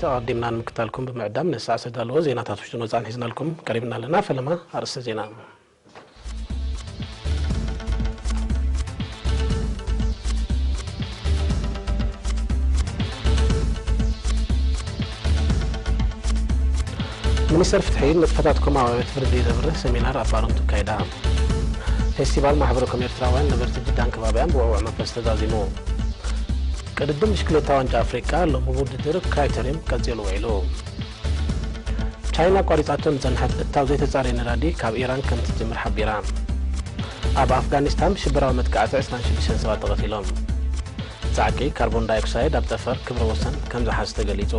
ተቐዲምና ንምክታልኩም ብምዕዳም ነዚ ሰዓት ዘዳለዎ ዜናታት ውሽጥን ወጻእን ሒዝናልኩም ቀሪብና ኣለና። ፈለማ ኣርእስተ ዜና። ሚኒስተር ፍትሒ ንጥፈታት ኮማዊ ኣብያተ ፍርዲ ዘብርህ ሰሚናር ኣብ ባረንቱ ኣካይዳ። ፌስቲቫል ማሕበረ ኮም ኤርትራውያን ነበርቲ ጅዳን ከባቢያን ብውዕዉዕ መንፈስ ተዛዚሙ። ቅድድም ብሽክሌታ ዋንጫ ኣፍሪቃ ሎሚ ብውድድር ክራይተሪየም ቀጺሉ ውዒሉ። ቻይና ኣቋሪጻቶ ንጸንሐት እታው ዘይተጻረየ ነዳዲ ካብ ኢራን ከም ትጅምር ሓቢራ። ኣብ ኣፍጋኒስታን ብሽበራዊ መጥቃዕቲ ዕስራን ሽዱሽተን ሰባት ተቐቲሎም። ጻዕቂ ካርቦን ዳይኦክሳይድ ኣብ ጠፈር ክብረ ወሰን ከም ዝሓዝ ተገሊጹ።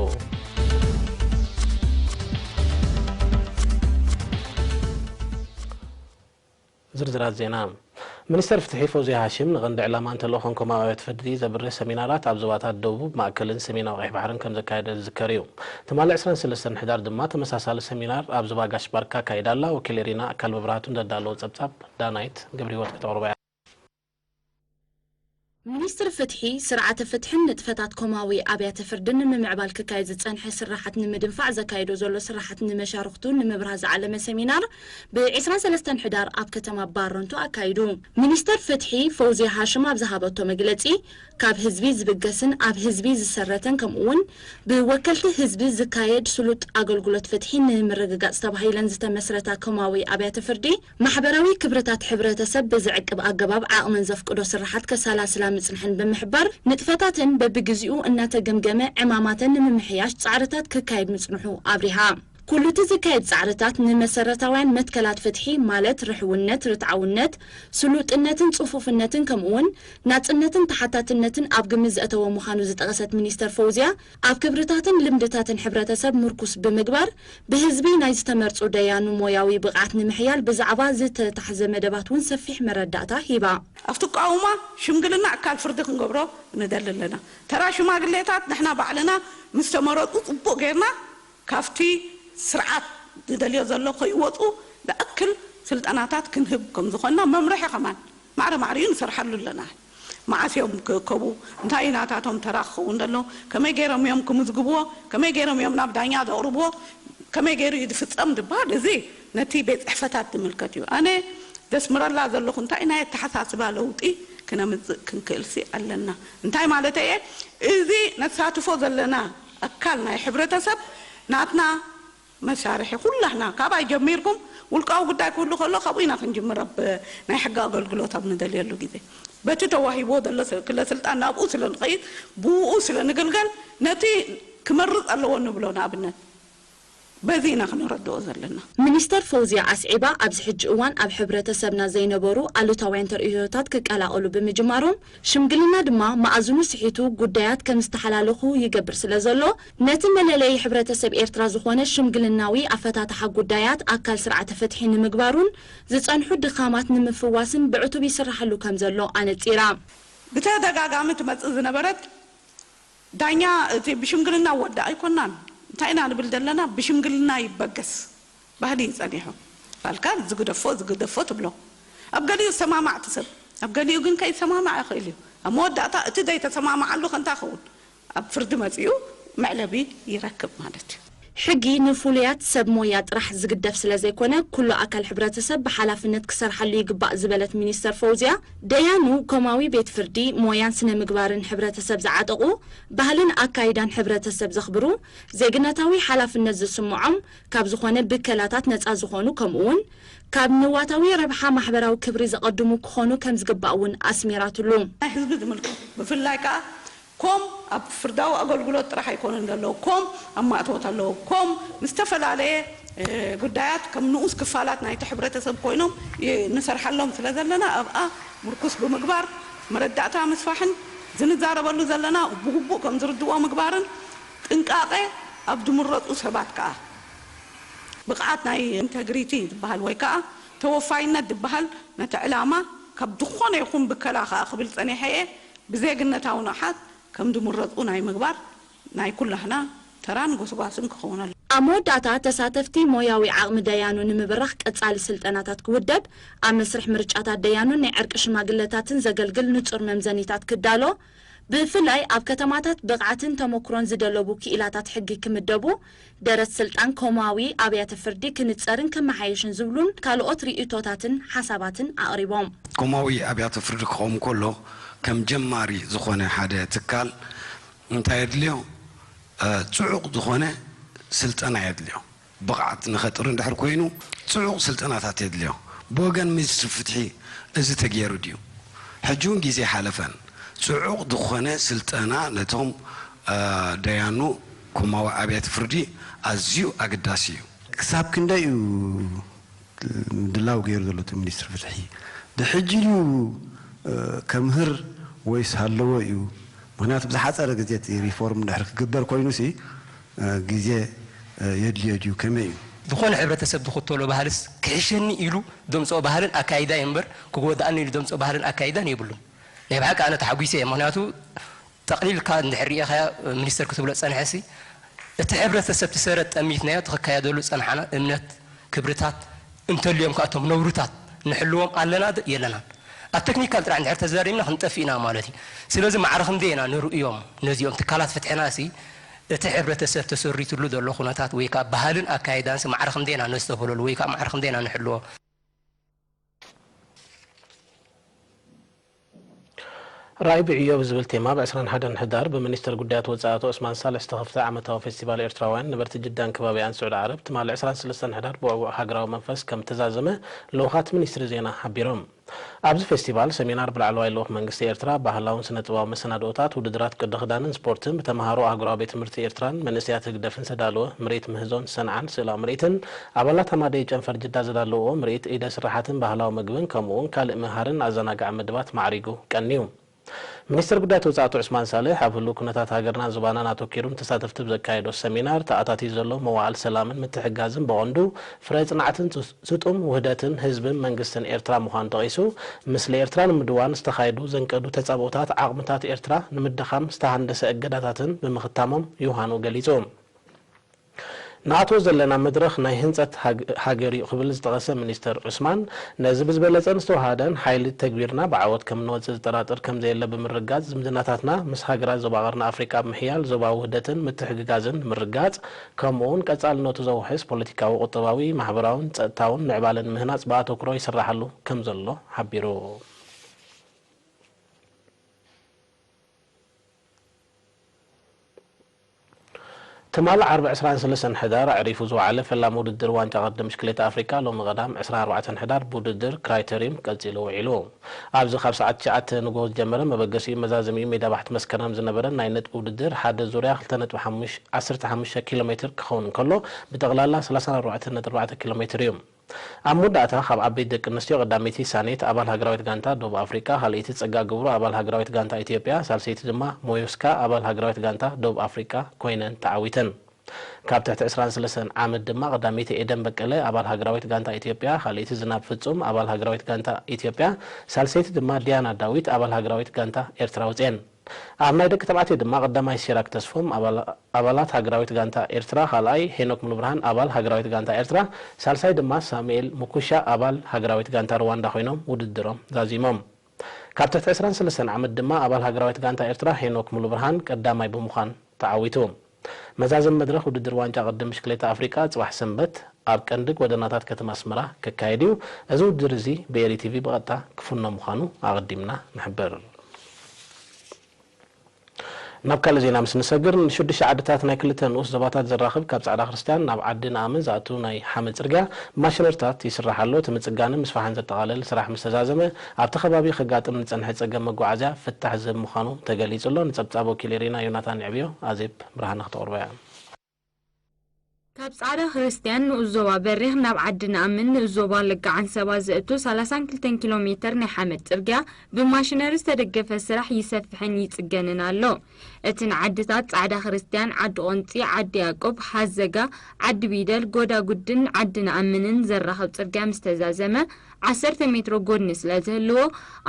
ዝርዝራት ዜና። ሚኒስተር ፍትሒ ፈውዝያ ሃሽም ንቐንዲ ዕላማን ተልእኾን ኮማዊ ኣብያተ ፍርዲ ዘብርህ ሰሚናራት ኣብ ዞባታት ደቡብ፣ ማእከልን ሰሜናዊ ቀይሕ ባሕርን ከም ዘካየደ ዝዝከር እዩ። ትማሊ ዕስራን ሰለስተን ሕዳር ድማ ተመሳሳሊ ሰሚናር ኣብ ዞባ ጋሽ ባርካ ኣካይዳ ኣላ። ወኪል ኤሪና ኣካል መብራህቱ ዘዳለዎ ጸብጻብ ዳናይት ገብረህይወት ከተቕርቦ እያ። ሚኒስትሪ ፍትሒ፣ ስርዓተ ፍትሕን ንጥፈታት ኮማዊ ኣብያተ ፍርድን ንምምዕባል ክካየድ ዝጸንሐ ስራሓት ንምድንፋዕ ዘካየዶ ዘሎ ስራሓት ንመሻርኽቱ ንምብራህ ዝዓለመ ሰሚናር ብ ዕስራን ሰለስተን ሕዳር ኣብ ከተማ ባረንቱ ኣካይዱ። ሚኒስተር ፍትሒ ፈውዝያ ሃሽም ኣብ ዝሃበቶ መግለጺ፣ ካብ ህዝቢ ዝብገስን ኣብ ህዝቢ ዝሰረተን ከምኡ'ውን ብወከልቲ ህዝቢ ዝካየድ ስሉጥ ኣገልግሎት ፍትሒ ንምርግጋጽ ተባሂለን ዝተመስረታ ኮማዊ ኣብያተ ፍርዲ፣ ማሕበራዊ ክብርታት ሕብረተሰብ ብዝዕቅብ ኣገባብ ዓቕመን ዘፍቅዶ ስርሓት ከሰላስላ ምጽንሐን ብምሕባር፣ ንጥፈታተን በብግዜኡ እናተገምገመ ዕማማተን ንምምሕያሽ ጻዕርታት ክካየድ ምጽንሑ ኣብሪሃ። ኩሉ እቲ ዝካየድ ጻዕርታት ንመሰረታውያን መትከላት ፍትሒ ማለት ርሕውነት፣ ርትዓውነት፣ ስሉጥነትን ጽፉፍነትን ከምኡ'ውን ናጽነትን ተሓታትነትን ኣብ ግምት ዘእተወ ምዃኑ ዝጠቐሰት ሚኒስተር ፈውዝያ፣ ኣብ ክብርታትን ልምድታትን ሕብረተሰብ ምርኩስ ብምግባር፣ ብህዝቢ ናይ ዝተመርጹ ደያኑ ሞያዊ ብቕዓት ንምሕያል ብዛዕባ ዝተታሕዘ መደባት እውን ሰፊሕ መረዳእታ ሂባ። ኣብቲ ኣቃውማ ሽምግልና ኣካል ፍርዲ ክንገብሮ ንደሊ ኣለና። ተራ ሽማግሌታት ንሕና ባዕልና ምስ ተመረጹ ጽቡቕ ጌርና ካብቲ ስርዓት ዝደልዮ ዘሎ ከይወጹ ዝኣክል ስልጠናታት ክንህብ ከም ዝኾንና መምርሒ ከማን ማዕረ ማዕሪኡ ንሰርሓሉ ኣለና። መዓስ እዮም ክእከቡ? እንታይ እዩ ናታቶም ተራ ክኸውን ዘሎ? ከመይ ገይሮም እዮም ክምዝግብዎ? ከመይ ገይሮም እዮም ናብ ዳኛ ዘቕርብዎ? ከመይ ገይሩ እዩ ዝፍጸም ዝበሃል፣ እዚ ነቲ ቤት ጽሕፈታት ዝምልከት እዩ። ኣነ ዘስምረላ ዘለኹ እንታይ ናይ ኣተሓሳስባ ለውጢ ክነምጽእ ክንክእልሲ ኣለና። እንታይ ማለተይ እየ? እዚ ነሳትፎ ዘለና ኣካል ናይ ሕብረተሰብ ናትና መሳርሒ ኩላህና፣ ካባይ ጀሚርኩም፣ ውልቃዊ ጉዳይ ክህሉ ከሎ ካብኡ ኢና ክንጅምር፣ ኣብ ናይ ሕጊ ኣገልግሎት ኣብ ንደልየሉ ግዜ። በቲ ተዋሂብዎ ዘሎ ስ-፣ ክለ ስልጣን ናብኡ ስለ ንኸይድ፣ ብኡ ስለ ንግልገል፣ ነቲ ክመርጽ ኣለዎ ንብሎ ንኣብነት፣ በዚ ኢና ክነረድኦ ዘለና። ሚኒስተር ፈውዝያ ኣስዒባ፣ ኣብዚ ሕጂ እዋን ኣብ ሕብረተሰብና ዘይነበሩ ኣሉታውያን ተርእዮታት ክቀላቐሉ ብምጅማሮም፣ ሽምግልና ድማ መኣዝኑ ስሒቱ ጉዳያት ከም ዝተሓላለኹ ይገብር ስለ ዘሎ፣ ነቲ መለለዪ ሕብረተሰብ ኤርትራ ዝኾነ ሽምግልናዊ ኣፈታትሓ ጉዳያት ኣካል ስርዓተ ፍትሒ ንምግባሩን ዝጸንሑ ድኻማት ንምፍዋስን ብዕቱብ ይስራሓሉ ከም ዘሎ ኣነጺራ። ብተደጋጋሚ ትመጽእ ዝነበረት ዳኛ እቲ ብሽምግልና ወዲ ኣይኮናን። እንታይ ኢና ንብል ዘለና? ብሽምግልና ይበገስ ባህሊ እዩ ጸኒሑ። ባልካ ዝግደፎ፣ ዝግደፎ ትብሎ። ኣብ ገሊኡ ዝሰማማዕ ትሰብ፣ ኣብ ገሊኡ ግን ከይሰማማዕ ይኽእል እዩ። ኣብ መወዳእታ እቲ ዘይተሰማማዓሉ ከ እንታይ ክኸውን? ኣብ ፍርዲ መጺኡ መዕለቢ ይረክብ ማለት እዩ። ሕጊ ንፍሉያት ሰብ ሞያ ጥራሕ ዝግደፍ ስለ ዘይኮነ፣ ኩሉ ኣካል ሕብረተሰብ ብሓላፍነት ክሰርሓሉ ይግባእ ዝበለት ሚኒስተር ፈውዝያ፣ ደያኑ ኮማዊ ቤት ፍርዲ ሞያን ስነ ምግባርን ሕብረተሰብ ዝዓጠቑ፣ ባህልን ኣካይዳን ሕብረተሰብ ዘኽብሩ፣ ዜግነታዊ ሓላፍነት ዝስምዖም ካብ ዝኾነ ብከላታት ነጻ ዝኾኑ፣ ከምኡ'ውን ካብ ንዋታዊ ረብሓ ማሕበራዊ ክብሪ ዘቐድሙ ክኾኑ ከም ዝግባእ እውን ኣስሚራትሉ። ናይ ህዝቢ ዝምልከት፣ ብፍላይ ከኣ ኮም ኣብ ፍርዳዊ ኣገልግሎት ጥራሕ ኣይኮነን ዘለዎ፣ ኮም ኣብ ማእቶት ኣለዎ፣ ኮም ምስ ዝተፈላለየ፣ እ፣ ጉዳያት ከም ንኡስ ክፋላት ናይቲ ሕብረተሰብ ኮይኖም ይ-፣ ንሰርሓሎም ስለ ዘለና፣ ኣብኣ ምርኩስ ብምግባር መረዳእታ ምስፋሕን ዝንዛረበሉ ዘለና ብግቡእ ከም ዝርድዎ ምግባርን ጥንቃቐ ኣብ ዝምረጹ ሰባት ከኣ ብቕዓት ናይ ኢንተግሪቲ ዝበሃል ወይ ከኣ ተወፋይነት ዝበሃል ነቲ ዕላማ ካብ ዝኾነ ይኹን ብከላ ከኣ ክብል ጸኒሐ እየ። ብዜግነታዊ ንቕሓት ከም ዝምረጹ ናይ ምግባር ናይ ኩላህና ተራን ጎስጓስን ክኸውን ኣለዎ። ኣብ መወዳእታ፣ ተሳተፍቲ ሞያዊ ዓቕሚ ደያኑ ንምብራኽ ቀጻሊ ስልጠናታት ክውደብ፣ ኣብ መስርሕ ምርጫታት ደያኑን ናይ ዕርቂ ሽማግለታትን ዘገልግል ንጹር መምዘኒታት ክዳሎ፣ ብፍላይ ኣብ ከተማታት ብቕዓትን ተመክሮን ዝደለቡ ክኢላታት ሕጊ ክምደቡ፣ ደረት ስልጣን ኮማዊ ኣብያተ ፍርዲ ክንጸርን ክመሓየሽን ዝብሉን ካልኦት ርእይቶታትን ሓሳባትን ኣቕሪቦም። ኮማዊ ኣብያተ ፍርዲ ክኸውን ከሎ ከም ጀማሪ ዝኾነ ሓደ ትካል እንታይ የድልዮ? እ፣ ጽዑቕ ዝኾነ ስልጠና የድልዮ። ብቕዓት ንኸጥሪ እንድሕር ኮይኑ ጽዑቕ ስልጠናታት የድልዮ። ብወገን ሚኒስትሪ ፍትሒ እዚ ተገይሩ ድዩ? ሕጂ እውን ግዜ ሓለፈን። ጽዑቕ ዝኾነ ስልጠና ነቶም፣ እ፣ ደያኑ ኮማዊ ኣብያተ ፍርዲ ኣዝዩ ኣገዳሲ እዩ። ክሳብ ክንደይ እዩ ምድላው ገይሩ ዘሎ እቲ ሚኒስትሪ ፍትሒ? ብሕጂ ድዩ፣ እ፣ ከምህር ወይስ ሃለዎ እዩ? ምኽንያቱ ብዝሓጸረ ግዜ እቲ ሪፎርም እንድሕር ክግበር ኮይኑሲ፣ እ፣ ግዜ፣ እ፣ የድልዮ ድዩ? ከመይ እዩ? ዝኾነ ሕብረተሰብ ዝኽተሎ ባህልስ ክሕሸኒ ኢሉ ዘምጽኦ ባህልን ኣካይዳ እዩ እምበር፣ ክጎድኣኒ ኢሉ ዘምጽኦ ባህልን ኣካይዳን የብሉን። ናይ ብሓቂ ኣነ ተሓጒሰ እየ። ምኽንያቱ ጠቕሊልካ እንድሕር ሪኢኻዮ፣ ሚኒስተር ክትብሎ ዝጸንሐሲ፣ እቲ ሕብረተሰብ እቲ ሰረት ጠሚትናዮ፣ እቲ ክካየደሉ ዝጸንሓና እምነት፣ ክብርታት፣ እንተልዮም ከኣ እቶም ነውርታት ንሕልዎም ኣለና ዶ የለናን? ኣብ ቴክኒካል ጥራሕ እንድሕር ተዛሪብና ክንጠፍእ ኢና ማለት እዩ። ስለዚ ማዕረ ክንደይ ኢና ንርእዮም ነዚኦም ትካላት ፍትሕናሲ፣ እቲ ሕብረተሰብ ተሰሪትሉ ዘሎ ኩነታት ወይ ከኣ ባህልን ኣካይዳንሲ ማዕረ ክንደይ ኢና ነስተብህለሉ ወይ ከኣ ማዕረ ክንደይ ኢና ንሕልዎ? ራእይ ብዕዮ ብዝብል ቴማ፣ ብ ዕስራን ሓደን ሕዳር ብሚኒስትር ጉዳያት ወጻኢ ኣቶ ዑስማን ሳልሕ ዝተኸፍተ ዓመታዊ ፌስቲቫል ኤርትራውያን ነበርቲ ጅዳን ከባቢኣን ስዑዲ ዓረብ፣ ትማሊ ዕስራን ሰለስተን ሕዳር ብዕዉዕ ሃገራዊ መንፈስ ከም ተዛዘመ ልኡኻት ሚኒስትሪ ዜና ሓቢሮም። ኣብዚ ፌስቲቫል፣ ሰሚናር ብላዕለዋይ ልኡኽ መንግስቲ ኤርትራ፣ ባህላውን ስነ-ጥበባዊ መሰናድኦታት፣ ውድድራት ቅዲ ክዳንን ስፖርትን፣ ብተመሃሮ ኣህጉራዊ ቤት ትምህርቲ ኤርትራን መንእሰያት ህግደፍን ዝተዳለወ ምርኢት ምህዞን ሰንዓን ስእላዊ ምርኢትን፣ ኣባላት ሃማደኤ ጨንፈር ጅዳ ዘዳለውዎ ምርኢት ኢደ ስራሓትን ባህላዊ ምግብን፣ ከምኡ'ውን ካልእ መሃርን ኣዘናጋዕን መደባት ማዕሪጉ ቀንዩ። ሚኒስትር ጉዳያት ወጻኢ ኣቶ ዑስማን ሳልሕ፣ ኣብ ህሉው ኩነታት ሃገርናን ዞባናን ኣተኲሩ ንተሳተፍቲ ብዘካየዶ ሰሚናር፣ ተኣታትዩ ዘሎ መዋዕል ሰላምን ምትሕግጋዝን ብቐንዱ ፍረ ጽንዓትን ስጡም ውህደትን ህዝብን መንግስትን ኤርትራ ምዃኑ ጠቒሱ፣ ምስሊ ኤርትራ ንምድዋን ዝተኻየዱ ዘንቀዱ ተጻብኦታት ዓቕምታት ኤርትራ ንምድኻም ዝተሃንደሰ እገዳታትን ብምኽታሞም ዮሃኑ ገሊጹ። ንኣትዎ ዘለና መድረኽ ናይ ህንጸት ሃግ-፣ ሃገር እዩ ክብል ዝጠቐሰ ሚኒስተር ዑስማን፣ ነዚ ብዝበለጸን ዝተዋሃደን ሓይሊ ተግቢርና ብዓወት ከም እንወጽእ ዝጠራጠር ከም ዘየለ ብምርግጋጽ፣ ዝምድናታትና ምስ ሃገራት ዞባ ቀርኒ ኣፍሪቃ ብምሕያል ዞባዊ ውህደትን ምትሕግጋዝን ንምርግጋጽ፣ ከምኡ'ውን ቀጻልነቱ ዘውሕስ ፖለቲካዊ፣ ቁጠባዊ፣ ማሕበራውን ጸጥታውን ምዕባለ ንምህናጽ ብኣተኩሮ ይስራሓሉ ከም ዘሎ ሓቢሩ። ትማሊ ዓርቢ ዕስራን ሰለስተን ሕዳር ኣዕሪፉ ዝወዓለ ፈላሚ ውድድር ዋንጫ ቅድድም ብሽክሌታ ኣፍሪቃ፣ ሎሚ ቀዳም ዕስራን ኣርባዕተን ሕዳር ብውድድር ክራይተሪዩም ቀጺሉ ውዒሉ። ኣብዚ ካብ ሰዓት ትሽዓተ ንግሆ ዝጀመረ መበገሲኡ መዛዘሚኡ ሜዳ ባሕቲ መስከረም ዝነበረ ናይ ነጥቢ ውድድር፣ ሓደ ዙርያ ክልተ ነጥቢ ሓሙሽተ፣ ዓሰርተ ሓሙሽተ ኪሎ ሜትር ክኸውን እንከሎ፣ ብጠቕላላ ሰላሳን ኣርባዕተን ነጥቢ ኣርባዕተ ኪሎ ሜትር እዩ። ኣብ መወዳእታ፣ ካብ ዓበይቲ ደቂ ኣንስትዮ ቀዳመይቲ ሳኔት፣ ኣባል ሃገራዊት ጋንታ ደቡብ ኣፍሪቃ፣ ካልኣይቲ ጸጋ ገብሩ፣ ኣባል ሃገራዊት ጋንታ ኢትዮጵያ፣ ሳልሰይቲ ድማ ሞዮስካ፣ ኣባል ሃገራዊት ጋንታ ደቡብ ኣፍሪቃ ኮይነን ተዓዊተን። ካብ ትሕቲ ዕስራን ሰለስተን ዓመት ድማ ቀዳመይቲ ኤደን በቀለ፣ ኣባል ሃገራዊት ጋንታ ኢትዮጵያ፣ ካልኣይቲ ዝናብ ፍጹም፣ ኣባል ሃገራዊት ጋንታ ኢትዮጵያ፣ ሳልሰይቲ ድማ ዲያና ዳዊት፣ ኣባል ሃገራዊት ጋንታ ኤርትራ፣ ወጺኤን። ኣብ ናይ ደቂ ተባዕትዮ ድማ ቀዳማይ ሲራክ ተስፎም ኣባላ-፣ ኣባላት ሃገራዊት ጋንታ ኤርትራ፣ ካልኣይ ሄኖክ ሙሉብርሃን ኣባል ሃገራዊት ጋንታ ኤርትራ፣ ሳልሳይ ድማ ሳሙኤል ሙኩሻ ኣባል ሃገራዊት ጋንታ ሩዋንዳ ኮይኖም ውድድሮም ዛዚሞም። ካብ ትሕቲ ዕስራን ሰለስተን ዓመት ድማ ኣባል ሃገራዊት ጋንታ ኤርትራ ሄኖክ ሙሉብርሃን ቀዳማይ ብምዃን ተዓዊቱ። መዛዘሚ መድረኽ ውድድር ዋንጫ ቅድድም ብሽክሌታ ኣፍሪቃ ጽባሕ ሰንበት ኣብ ቀንዲ ጎደናታት ከተማ ኣስመራ ክካየድ እዩ። እዚ ውድድር እዚ ብኤሪ ቲቪ ብቐጥታ ክፍኖ ምዃኑ ኣቐዲምና ንሕብር። ናብ ካልእ ዜና ምስ ንሰግር፣ ንሽዱሽተ ዓድታት ናይ ክልተ ንኡስ ዞባታት ዘራኽብ ካብ ጻዕዳ ክርስትያን ናብ ዓዲ ነኣምን ዝኣቱ ናይ ሓመድ ጽርግያ ብማሽነሪታት ይስራሕ ኣሎ። እቲ ምጽጋንን ምስፋሕን ዘጠቓልል ስራሕ ምስ ተዛዘመ፣ ኣብቲ ከባቢ ከጋጥም ንጸንሐ ጸገም መጓዓዝያ ፍታሕ ዝህብ ምዃኑ ተገሊጹ ኣሎ። ንጸብጻብ ወኪል ኤሪና ዮናታን የዕብዮ ኣዜብ ብርሃነ ክተቕርቦ እያ። ካብ ጻዕዳ ክርስትያን ንኡስ ዞባ በሪኽ ናብ ዓዲ ነኣምን ንኡስ ዞባ ለጋዓን ሰባ ዘእቱ ሰላሳን ክልተን ኪሎ ሜተር ናይ ሓመድ ጽርግያ ብማሽነሪ ዝተደገፈ ስራሕ ይሰፍሕን ይጽገንን ኣሎ። እቲ ንዓድታት ጻዕዳ ክርስትያን፣ ዓዲ ቆንጺ፣ ዓዲ ያዕቆብ፣ ሓዘጋ፣ ዓዲ ቢደል፣ ጎዳጉድን ዓዲ ነኣምንን ዘራኽብ ጽርግያ ምስ ተዛዘመ፣ ዓሰርተ ሜትሮ ጎድኒ ስለ ዝህልዎ፣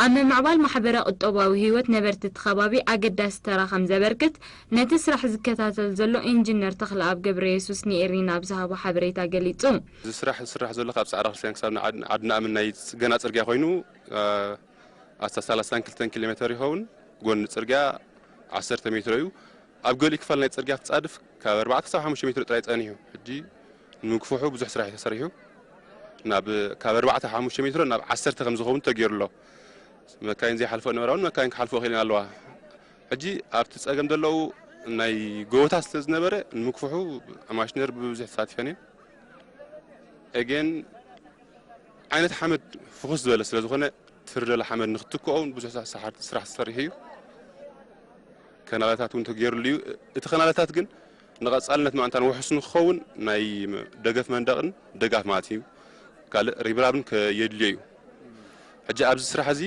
ኣብ ምምዕባል ማሕበረ ቁጠባዊ ህይወት ነበርቲ እቲ ከባቢ ኣገዳሲ ተራ ከም ዘበርክት ነቲ ስራሕ ዝከታተል ዘሎ ኢንጂነር ተኽለኣብ ገብረየሱስ ንኤሪና ኣብ ዝሃቦ ሓበሬታ ገሊጹ። እዚ ስራሕ ዝስራሕ ዘሎ ካብ ጻዕዳ ክርስትያን ክሳብ ንዓድ-፣ ዓዲ ነኣምን ናይ ጽገና ጽርግያ ኮይኑ፣ እ፣ ኣስታት ሰላሳን ክልተን ኪሎ ሜተር ይኸውን። ጎኒ ጽርግያ ዓሰርተ ሜትሮ እዩ። ኣብ ገሊኡ ክፋል ናይ ጽርግያ ክትጻድፍ ካብ ኣርባዕተ ክሳብ ሓሙሽተ ሜትሮ ጥራይ ጸኒሑ። ሕጂ ንምግፍሑ ብዙሕ ስራሕ እዩ ተሰሪሑ። ናብ፣ ካብ ኣርባዕተ ሓሙሽተ ሜትሮ ናብ ዓሰርተ ከም ዝኸውን ተገይሩ ኣሎ። መካይን ዘይሓልፎ ነበራ እውን መካይን ክሓልፎ ክኢለን ኣለዋ። ሕጂ ኣብቲ ጸገም ዘለዉ ናይ ጎቦታት ስለ ዝነበረ ንምግፍሑ ማሽነር ብብዝሒ ተሳቲፈን እየን። ኤጌን ዓይነት ሓመድ ፍኹስ ዝበለ ስለ ዝኾነ ትርደለ ሓመድ ንክትክኦ እውን ብዙሕ ስራሕ ተሰሪሑ እዩ። ከናለታት እውን ተገይሩሉ እዩ። እቲ ከናለታት ግን ንቐጻልነት ማእንታን ውሑስ ንክኸውን ናይ ደገፍ መንደቕን ደጋፍ ማለት እዩ። ካልእ ሪብራብን ከየድልዮ እዩ። ሕጂ ኣብዚ ስራሕ እዚ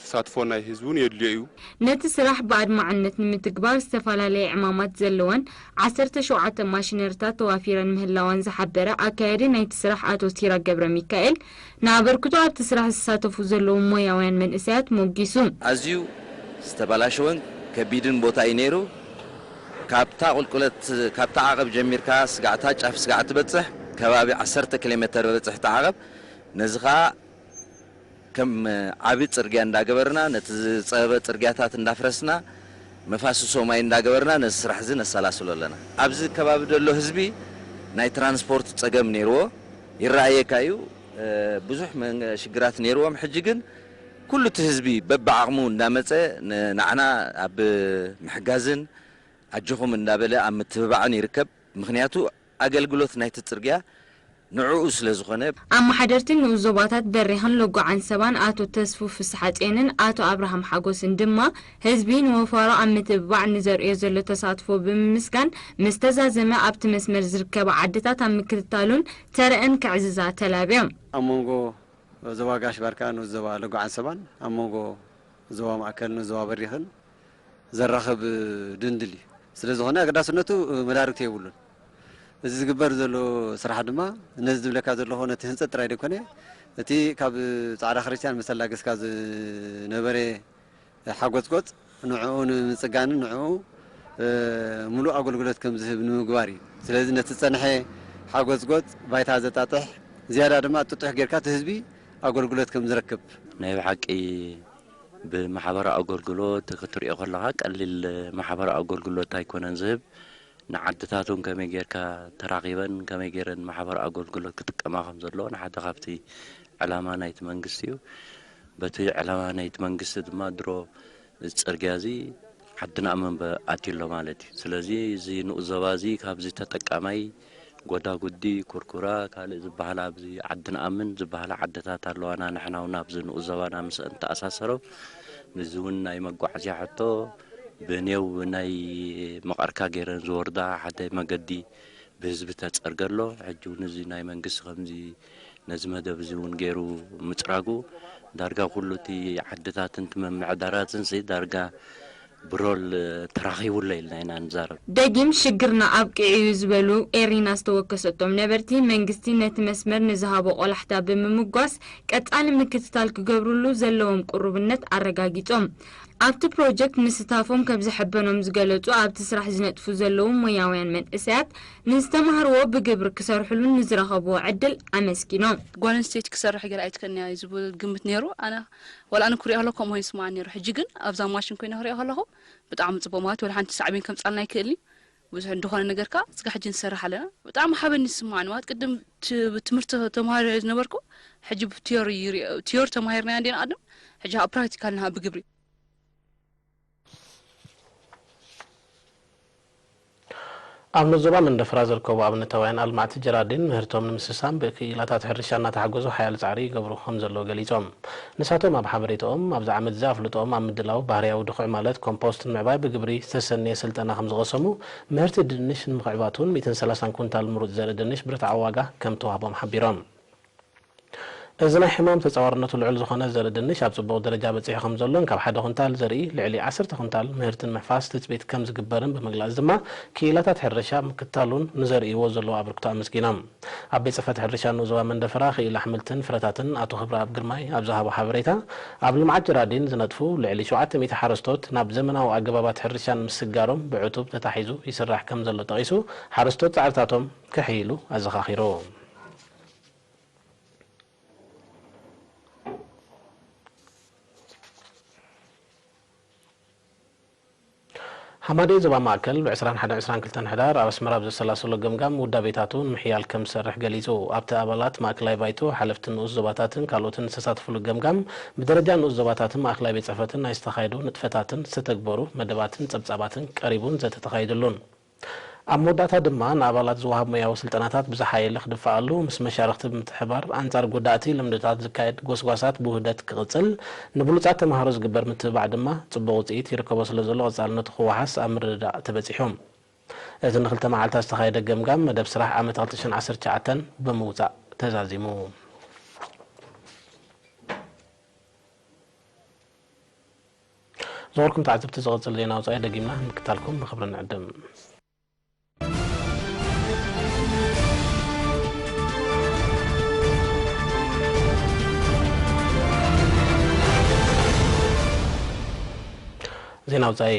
ተሳትፎ ናይ ህዝቢ እውን የድልዮ እዩ። ነቲ ስራሕ ብኣድማዕነት ንምትግባር ዝተፈላለየ ዕማማት ዘለወን ዓሰርተ ሸውዓተ ማሽነሪታት ተዋፊረን ምህላወን ዝሓበረ ኣካያዲ ናይቲ ስራሕ ኣቶ ሲራክ ገብረሚካኤል፣ ንኣበርክቶ ኣብቲ ስራሕ ዝሳተፉ ዘለዉ ሞያውያን መንእሰያት ሞጊሱ። ኣዝዩ ዝተበላሸወን ከቢድን ቦታ እዩ ነይሩ። ካብታ ቁልቁለት፣ ካብታ ዓቐብ ጀሚርካ ስጋዕታ ጫፍ ስጋዕ ትበጽሕ ከባቢ ዓሰርተ ኪሎ ሜተር በጽሕ እቲ ዓቐብ። ነዚ ኸኣ ከም ዓቢ ጽርግያ እንዳገበርና፣ ነቲ ዝጸበበ ጽርግያታት እንዳፍረስና፣ መፋስሶ ማይ እንዳገበርና ነዚ ስራሕ እዚ ነሰላስሎ ኣለና። ኣብዚ ከባቢ ዘሎ ህዝቢ ናይ ትራንስፖርት ጸገም ነይርዎ፣ ይረኣየካ እዩ። ብዙሕ ሽግራት ነይርዎም። ሕጂ ግን ኩሉ እቲ ህዝቢ በብዓቕሙ እንዳመጸ ንዓና ኣብ ምሕጋዝን ኣጆኹም እንዳበለ ኣብ ምትብባዕን ይርከብ። ምኽንያቱ ኣገልግሎት ናይቲ ጽርግያ ንዕኡ ስለ ዝኾነ። ኣመሓደርቲ ንኡስ ዞባታት በሪኽን ለጓዓን ሰባን ኣቶ ተስፉ ፍስሓጽዮንን ኣቶ ኣብርሃም ሓጎስን ድማ ህዝቢ ንወፋሮ ኣብ ምትብባዕ ንዘርእዮ ዘሎ ተሳትፎ ብምምስጋን፣ ምስ ተዛዘመ ኣብቲ መስመር ዝርከባ ዓድታት ኣብ ምክትታሉን ተረአን ከዕዝዛ ተላብዮም። ኣብ መንጎ ዞባ ጋሽ ባርካ ንኡስ ዞባ ለጓዓን ሰባን ኣብ መንጎ ዞባ ማእከል ንኡስ ዞባ በሪኽን ዘራኽብ ድንድል እዩ። ስለ ዝኾነ ኣገዳስነቱ መዳርግቲ የብሉን። እዚ ዝግበር ዘሎ ስራሕ ድማ ነዚ ዝብለካ ዘለኹ ነቲ ህንጸት ጥራይ ደይኮነ እቲ ካብ ጻዕዳ ክርስቲያን መሰላገስካ ዝነበረ ሓጎጽጎጽ ንዕኡ ንምጽጋንን ንዕኡ ምሉእ ኣገልግሎት ከም ዝህብ ንምግባር እዩ። ስለዚ ነቲ ዝጸንሐ ሓጎጽጎጽ ባይታ ዘጣጥሕ ዝያዳ ድማ ጥጡሕ ጌርካ እቲ ህዝቢ ኣገልግሎት ከም ዝረክብ። ናይ ብሓቂ ብማሕበራዊ ኣገልግሎት ክትሪኦ ከለኻ ቀሊል ማሕበራዊ ኣገልግሎት ኣይኮነን ዝህብ። ንዓድታት እውን ከመይ ጌርካ ተራኺበን ከመይ ጌረን ማሕበራዊ ኣገልግሎት ክጥቀማ ከም ዘለወን ሓደ ካብቲ ዕላማ ናይቲ መንግስቲ እዩ። በቲ ዕላማ ናይቲ መንግስቲ ድማ ድሮ እዚ ጽርግያ እዚ ዓድና ኣብ መንበ ኣትዩ ኣሎ ማለት እዩ። ስለዚ እዚ ንኡስ ዞባ እዚ ካብዚ ተጠቃማይ ጎዳጉዲ፣ ኩርኩራ፣ ካልእ ዝበሃላ ኣብዚ ዓዲ ንኣምን ዝበሃላ ዓድታት ኣለዋና። ንሕና እውን ኣብዚ ንኡስ ዞባና ምስአን ተኣሳሰሮ። እዚ እውን ናይ መጓዓዝያ ሕቶ ብኔው ናይ መቐርካ ገይረን ዝወርዳ ሓደ መገዲ ብህዝቢ ተጸርገ ኣሎ። ሕጂ እውን እዚ ናይ መንግስቲ ከምዚ ነዚ መደብ እዚ እውን ገይሩ ምጽራጉ ዳርጋ ኩሉ እቲ ዓድታትን እቲ ምምዕዳራትን ሲ ዳርጋ ብሮል ተራኺቡሎ ኢልና ኢና ንዛረብ። ደጊም ሽግርና ኣብቂዑ እዩ ዝበሉ ኤሪና ዝተወከሰቶም ነበርቲ፣ መንግስቲ ነቲ መስመር ንዝሃቦ ቆላሕታ ብምምጓስ ቀጻሊ ምክትታል ክገብርሉ ዘለዎም ቅሩብነት ኣረጋጊጾም። ኣብቲ ፕሮጀክት ምስታፎም ከም ዘሐበኖም ዝገለጹ ኣብቲ ስራሕ ዝነጥፉ ዘለዉ ሞያውያን መንእሰያት፣ ንዝተማህርዎ ብግብሪ ክሰርሕሉን ንዝረኸብዎ ዕድል ኣመስጊኖም። ጓል ኣንስተይቲ ክትሰርሕ ገለ ኣይትክእልን እያ እዩ ዝብል ግምት ነይሩ። ኣነ ዋላ ኣነ ክሪኦ ከለኹ ከምኡ ኮይኑ ይስምዓኒ ነይሩ። ሕጂ ግን ኣብዛ ማሽን ኮይነ ክሪኦ ከለኹ ብጣዕሚ ጽቡቕ ማለት እዩ። ዋላ ሓንቲ ሳዕቤን ከምጽኣልና ኣይክእልን እዩ። ብዙሕ እንደኾነ ነገር ከኣ እስካዕ ሕጂ ንሰርሕ ኣለና። ብጣዕሚ ሓበን እዩ ዝስምዓኒ ማለት ቅድም ት- ብትምህርቲ ተማሃሪ ዝነበርኩ ሕጂ ብቲዮሪ ይሪኦ ቲዮሪ ተማሂርናዮ እንዲና ቅድም ሕጂ ኣብ ፕራክቲካል ኢና ብግብሪ ኣብ ንኡስ ዞባ መንደፈራ ዝርከቡ ኣብነታውያን ኣልማዕቲ ጀራዲን ምህርቶም ንምስሳን ብክኢላታት ሕርሻ እናተሓገዙ ሓያል ፃዕሪ ይገብሩ ከምዘለዉ ገሊፆም። ንሳቶም ኣብ ሓበሬተኦም ኣብዚ ዓመት እዚ ኣፍልጦኦም ኣብ ምድላው ባህርያዊ ድኹዒ ማለት ኮምፖስት ንምዕባይ ብግብሪ ዝተሰነየ ስልጠና ከምዝቐሰሙ፣ ምህርቲ ድንሽ ንምኽዕባት እውን ሚእትን ሰላሳን ኩንታል ምሩፅ ዘርኢ ድንሽ ብርትዓዊ ዋጋ ከምተዋህቦም ሓቢሮም። እዚ ናይ ሕማም ተፃዋርነቱ ልዑል ዝኾነ ዘርኢ ድንሽ ኣብ ፅቡቕ ደረጃ በፂሑ ከምዘሎን ካብ ሓደ ኩንታል ዘርኢ ልዕሊ ዓሰርተ ኩንታል ምህርቲ ንምሕፋስ ትፅቢት ከምዝግበርን ብምግላፅ ድማ ክኢላታት ሕርሻ ምክታሉን ንዘርእይዎ ዘለዎ ኣበርክቶ ኣመስጊኖም። ኣብ ቤት ፅሕፈት ሕርሻ ንኡስ ዞባ መንደፈራ ክኢላ ኣሕምልትን ፍረታትን ኣቶ ክብረኣብ ግርማይ ኣብ ዝሃቦ ሓበሬታ፣ ኣብ ልምዓት ጀራዲን ዝነጥፉ ልዕሊ ሸውዓተ ሚእቲ ሓረስቶት ናብ ዘመናዊ ኣገባባት ሕርሻን ምስግጋሮም ብዕቱብ ተታሒዙ ይስራሕ ከምዘሎ ጠቒሱ፣ ሓረስቶት ፃዕርታቶም ከሕይሉ ኣዘኻኺሩ። ኣማዴ ዞባ ማእከል ብ ዕስራን ሓደን ዕስራን ክልተን ሕዳር ኣብ ኣስመራ ኣብ ዘሰላሰሎ ገምጋም ውዳቤታቱ ንምሕያል ከም ዝሰርሕ ገሊጹ። ኣብቲ ኣባላት ማእከላይ ባይቶ፣ ሓለፍቲ ንኡስ ዞባታትን ካልኦትን ዝተሳተፍሉ ገምጋም፣ ብደረጃ ንኡስ ዞባታትን ማእከላይ ቤት ጽሕፈትን ናይ ዝተኻየዱ ንጥፈታትን ዝተተግበሩ መደባትን ጸብጻባትን ቀሪቡን ዘተ ተኻይድሉን። ኣብ መወዳእታ ድማ ንኣባላት ዝወሃብ ሞያዊ ስልጠናታት ብዝሓየለ ክድፈኣሉ፣ ምስ መሻርኽቲ ብምትሕባር ኣንጻር ጎዳእቲ ልምድታት ዝካየድ ጎስጓሳት ብውህደት ክቕጽል፣ ንብሉጻት ተመሃሮ ዝግበር ምትብባዕ ድማ ጽቡቕ ውጽኢት ይርከቦ ስለ ዘሎ ቀጻልነቱ ክወሓስ ኣብ ምርድዳእ ተበጺሑ። እቲ ንክልተ መዓልታት ዝተኻየደ ገምጋም መደብ ስራሕ ዓመት ክልተ ሽሕን ዓሰርተ ትሽዓተን ብምውጻእ ተዛዚሙ። ዝኸበርኩም ተዓዘብቲ፣ ዝቕጽል ዜና ወጻኢ ደጊምና ንምክታልኩም ብኽብሪ ንዕድም። ዜና ወጻኢ።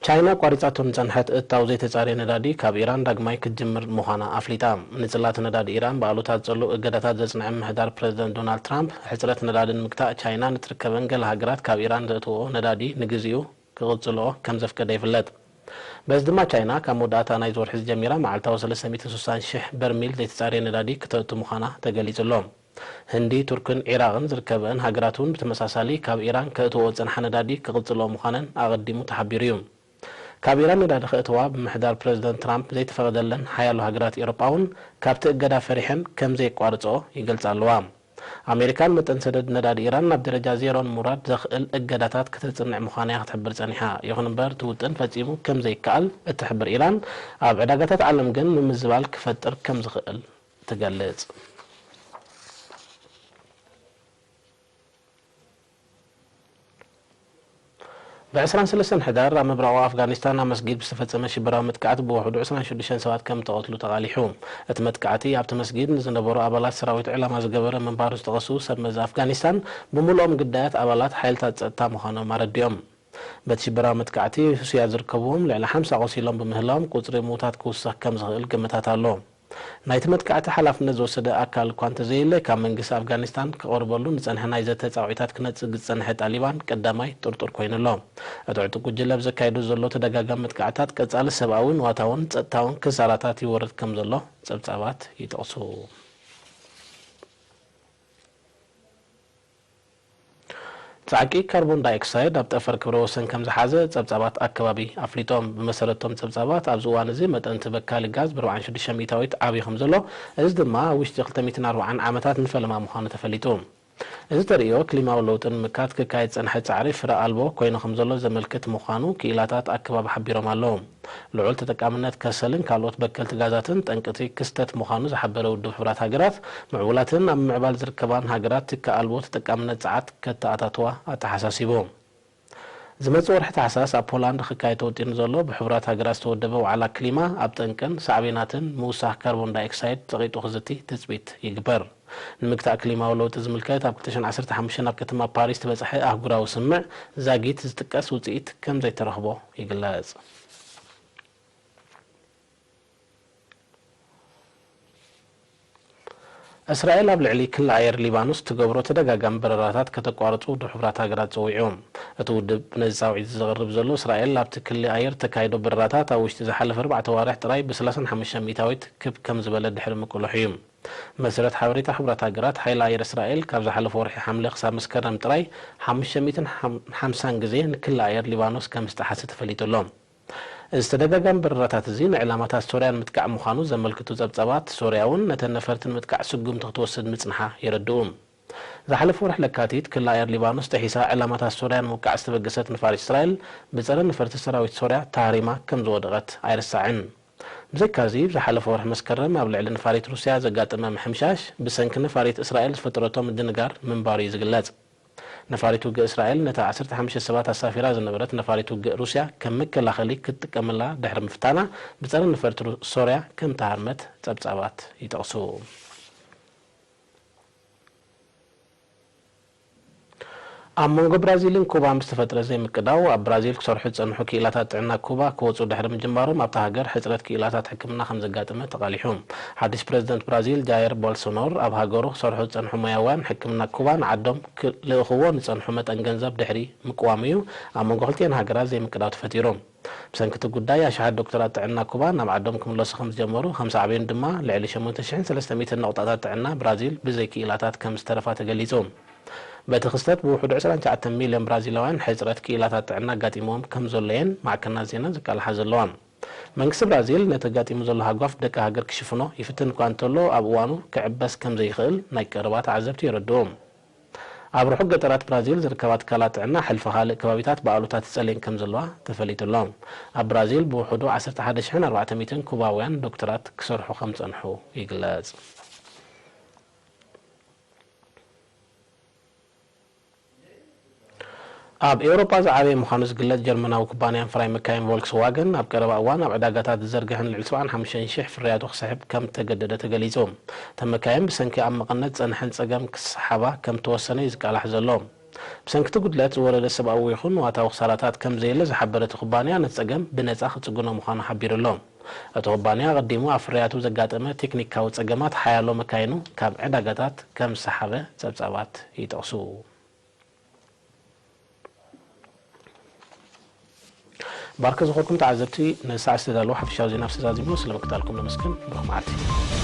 ቻይና ኣቋሪጻቶ ንጸንሐት እታው ዘይተጻረየ ነዳዲ ካብ ኢራን ዳግማይ ክትጅምር ምዃና ኣፍሊጣ። ንጽላት ነዳዲ ኢራን ብኣሉታ ዝጸሉ እገዳታት ዘጽንዐ ምምሕዳር ፕረዚደንት ዶናልድ ትራምፕ፣ ሕጽረት ነዳዲ ንምግታእ ቻይና ንትርከበን ገለ ሃገራት ካብ ኢራን ዘእትወኦ ነዳዲ ንግዚኡ ክቕጽልኦ ከም ዘፍቀደ ይፍለጥ። በዚ ድማ ቻይና ካብ መወዳእታ ናይዚ ወርሒ ጀሚራ መዓልታዊ ሰለስተ ሚእትን ስሳን ሽሕ በርሚል ዘይተጻረየ ነዳዲ ክተእቱ ምዃና ተገሊጹ ኣሎ። ህንዲ፣ ቱርክን ዒራቕን ዝርከበአን ሃገራት እውን ብተመሳሳሊ ካብ ኢራን ከእትወኦ ዝጸንሓ ነዳዲ ክቕጽልኦ ምዃነን ኣቐዲሙ ተሓቢሩ እዩ። ካብ ኢራን ነዳዲ ከእትዋ ብምሕዳር ፕረዚደንት ትራምፕ ዘይተፈቐደለን ሓያሎ ሃገራት ኤውሮጳ እውን ካብቲ እገዳ ፈሪሐን ከም ዘየቋርጽኦ ይገልጻ ኣለዋ። ኣሜሪካን መጠን ሰደድ ነዳዲ ኢራን ናብ ደረጃ ዜሮ ንምውራድ ዘኽእል እገዳታት ከተጽንዕ ምዃና እያ ክትሕብር ጸኒሓ። ይኹን እምበር፣ እቲ ውጥን ፈጺሙ ከም ዘይከኣል እትሕብር ኢራን፣ ኣብ ዕዳጋታት ዓለም ግን ምምዝባል ክፈጥር ከም ዝኽእል ትገልጽ። ብ ዕስራን ሰለስተን ሕዳር ኣብ ምብራቓዊ ኣፍጋኒስታን ኣብ መስጊድ ብዝተፈጸመ ሽበራዊ መጥቃዕቲ ብውሕዱ ዕስራን ሽዱሽተን ሰባት ከም እተቐትሉ ተቓሊሑ። እቲ መጥቃዕቲ ኣብቲ መስጊድ ንዝነበሩ ኣባላት ሰራዊት ዕላማ ዝገበረ ምንባሩ ዝጠቐሱ ሰብ መዚ ኣፍጋኒስታን፣ ብምሉኦም ግዳያት ኣባላት ሓይልታት ጸጥታ ምዃኖም ኣረዲኦም። በቲ ሽበራዊ መጥቃዕቲ ሩስያ ዝርከብዎም ልዕሊ ሓምሳ ቆሲሎም ብምህላዎም፣ ቁጽሪ ምዉታት ክውሰኽ ከም ዝኽእል ግምታት ኣሎ። ናይቲ መጥቃዕቲ ሓላፍነት ዝወሰደ ኣካል እኳ እንተዘየለ፣ ካብ መንግስቲ ኣፍጋኒስታን ክቐርበሉ ንጸንሐ ናይ ዘተ ጻውዒታት ክነጽግ ዝጸንሐ ጣሊባን ቀዳማይ ጥርጡር ኮይኑ ኣሎ። እቲ ዕጡቕ ጉጅለ ኣብ ዘካየዶ ዘሎ ተደጋጋሚ መጥቃዕታት፣ ቀጻሊ ሰብኣዊ፣ ንዋታውን ጸጥታውን ክሳራታት ይወርድ ከም ዘሎ ጸብጻባት ይጠቕሱ። ጻዕቂ ካርቦን ዳይኦክሳይድ ኣብ ጠፈር ክብረ ወሰን ከም ዝሓዘ ጸብጻባት ኣከባቢ ኣፍሊጦም። ብመሰረቶም ጸብጻባት፣ ኣብዚ እዋን እዚ መጠን እቲ በካሊ ጋዝ ብ ኣርባዓን ሽዱሽተ ሚእታዊት ዓብዩ ከም ዘሎ፣ እዚ ድማ ኣብ ውሽጢ ክልተ ሚእትን ኣርባዓን ዓመታት ንፈለማ ምዃኑ ተፈሊጡ። እዚ ተርእዮ፣ ክሊማዊ ለውጢ ንምምካት ክካየድ ዝጸንሐ ጻዕሪ ፍረ ኣልቦ ኮይኑ ከም ዘሎ ዘመልክት ምዃኑ ክኢላታት ኣከባቢ ሓቢሮም ኣለዉ። ልዑል ተጠቃምነት ከሰልን ካልኦት በከልቲ ጋዛትን ጠንቅቲ ክስተት ምዃኑ ዝሓበረ ውድብ ሕቡራት ሃገራት፣ ምዕቡላትን ኣብ ምምዕባል ዝርከባን ሃገራት ትኪ ኣልቦ ተጠቃምነት ጸዓት ከተኣታትዋ ኣተሓሳሲቡ። ዝመጽእ ወርሒ ታሕሳስ ኣብ ፖላንድ ክካየድ ተወጢኑ ዘሎ ብሕቡራት ሃገራት ዝተወደበ ዋዕላ ክሊማ፣ ኣብ ጠንቅን ሳዕቤናትን ምውሳኽ ካርቦን ዳይኦክሳይድ ጸቒጡ ክዝቲ ትጽቢት ይግበር። ንምግታእ ክሊማዊ ለውጢ ዝምልከት ኣብ ክልተ ሽሕን ዓሰርተ ሓሙሽተን ኣብ ከተማ ፓሪስ ዝበጽሐ ኣህጉራዊ ስምምዕ ዛጊት ዝጥቀስ ውጽኢት ከም ዘይተረኽቦ ይግለጽ። እስራኤል ኣብ ልዕሊ ክሊ ኣየር ሊባኖስ ትገብሮ ተደጋጋሚ በረራታት ከተቋርጹ ውድብ ሕቡራት ሃገራት ጸዊዑ። እቲ ውድብ ነዚ ጻውዒት ዘቕርብ ዘሎ፣ እስራኤል ኣብቲ ክሊ ኣየር ተካይዶ በረራታት ኣብ ውሽጢ ዝሓለፈ ኣርባዕተ ኣዋርሕ ጥራይ ብ ሰላሳን ሓሙሽተን ሚእታዊት ክብ ከም ዝበለ ድሕሪ ምቅልሑ እዩ። መሰረት ሓበሬታ ሕቡራት ሃገራት፣ ሓይሊ ኣየር እስራኤል ካብ ዝሓለፈ ወርሒ ሓምለ ክሳብ መስከረም ጥራይ ሓሙሽተ ሚእትን ሓምሳን ግዜ ንክሊ ኣየር ሊባኖስ ከም ዝጠሓሰ ተፈሊጡ ኣሎ። እዚ ተደጋጋሚ በረራታት እዚ ንዕላማታት ሶርያ ንምጥቃዕ ምዃኑ ዘመልክቱ ጸብጻባት፣ ሶርያ እውን ነተን ነፈርቲ ንምጥቃዕ ስጉምቲ ክትወስድ ምጽንሓ የረድኡ። ዝሓለፈ ወርሒ ለካቲት፣ ክሊ ኣየር ሊባኖስ ጥሒሳ ዕላማታት ሶርያ ንምውቃዕ ዝተበገሰት ነፋሪት እስራኤል፣ ብጸረ ነፈርቲ ሰራዊት ሶርያ ተሃሪማ ከም ዝወደቐት ኣይርሳዕን። ብዘይካዚ፣ ዝሓለፈ ወርሒ መስከረም ኣብ ልዕሊ ነፋሪት ሩስያ ዘጋጠመ ምሕምሻሽ፣ ብሰንኪ ነፋሪት እስራኤል ዝፈጠረቶ ምድንጋር ምንባሩ እዩ ዝግለጽ። ነፋሪት ውግእ እስራኤል፣ ነታ ዓሰርተ ሓሙሽተ ሰባት ኣሳፊራ ዝነበረት ነፋሪት ውግእ ሩስያ ከም መከላኸሊ ክትጥቀመላ ድሕሪ ምፍታና፣ ብጸረ ነፈርቲ ሩ-፣ ሶርያ ከም ተሃርመት ጸብጻባት ይጠቕሱ። ኣብ መንጎ ብራዚልን ኩባን ብዝተፈጥረ ዘይምቅዳው፣ ኣብ ብራዚል ክሰርሑ ዝጸንሑ ክኢላታት ጥዕና ኩባ ክወጹ ድሕሪ ምጅማሮም፣ ኣብታ ሃገር ሕጽረት ክኢላታት ሕክምና ከም ዘጋጠመ ተቓሊሑ። ሓድሽ ፕረዚደንት ብራዚል ጃየር ቦልሶኖር፣ ኣብ ሃገሩ ክሰርሑ ዝጸንሑ ሞያውያን ሕክምና ኩባ ንዓዶም ክልእኽዎ ንጸንሑ መጠን ገንዘብ ድሕሪ ምቅዋሙ እዩ ኣብ መንጎ ክልቲኤን ሃገራት ዘይምቅዳው ተፈጢሩ። ብሰንኪ እቲ ጉዳይ፣ ኣሽሓት ዶክተራት ጥዕና ኩባ ናብ ዓዶም ክምለሱ ከም ዝጀመሩ፣ ከም ሳዕቤኑ ድማ ልዕሊ ሸሞንተ ሽሕን ሰለስተ ሚእትን ነቑጣታት ጥዕና ብራዚል ብዘይ ክኢላታት ከም ዝተረፋ ተገሊጹ። በቲ ክስተት፣ ብውሕዱ ዕስራን ትሽዓተን ሚልዮን ብራዚላውያን ሕጽረት ክኢላታት ጥዕና ኣጋጢምዎም ከም ዘሎ እየን ማዕከናት ዜና ዘቃልሓ ዘለዋ። መንግስቲ ብራዚል ነቲ ኣጋጢሙ ዘሎ ሃጓፍ ደቂ ሃገር ክሽፍኖ ይፍትን እኳ እንተሎ፣ ኣብ እዋኑ ክዕበስ ከም ዘይኽእል ናይ ቀረባ ተዓዘብቲ የረድኡ። ኣብ ርሑቕ ገጠራት ብራዚል ዝርከባ ትካላት ጥዕና፣ ሕልፊ ካልእ ከባቢታት ብኣሉታ ትጸልየን ከም ዘለዋ ተፈሊጡ ኣሎ። ኣብ ብራዚል ብውሕዱ ዓሰርተ ሓደ ሽሕን ኣርባዕተ ሚእትን ኩባውያን ዶክተራት ክሰርሑ ከም ዝጸንሑ ይግለጽ። ኣብ ኤውሮጳ ዝዓበየ ምዃኑ ዝግለጽ ጀርመናዊ ኩባንያን ፍራይ መካይን ቮልክስዋገን፣ ኣብ ቀረባ እዋን ኣብ ዕዳጋታት ዝዘርግሕን ልዕሊ ሰብዓን ሓሙሽተን ሽሕ ፍርያቱ ክስሕብ ከም እተገደደ ተገሊጹ። እተን መካይን ብሰንኪ ኣብ መቐነት ዝጸንሐን ጸገም ክስሓባ ከም እተወሰነ እዩ ዝቃላሕ ዘሎ። ብሰንኪ እቲ ጉድለት ዝወረደ ሰብኣዊ ይኹን ንዋታዊ ክሳራታት ከም ዘየለ ዝሓበረ እቲ ኩባንያ፣ ነቲ ጸገም ብነጻ ክጽግኖ ምዃኑ ሓቢሩ ኣሎ። እቲ ኩባንያ ኣቐዲሙ ኣብ ፍርያቱ ዘጋጠመ ቴክኒካዊ ጸገማት ሓያሎ መካይኑ ካብ ዕዳጋታት ከም ዝሰሓበ ጸብጻባት ይጠቕሱ። ባርክ ዝኾንኩም ተዓዘብቲ፣ ነዚ ሰዓት ዝተዳለወ ሓፈሻዊ ዜና ኣብ ሰዛዚሙ፣ ስለ ምክታልኩም ነመስግን። ብሩኽ መዓልቲ።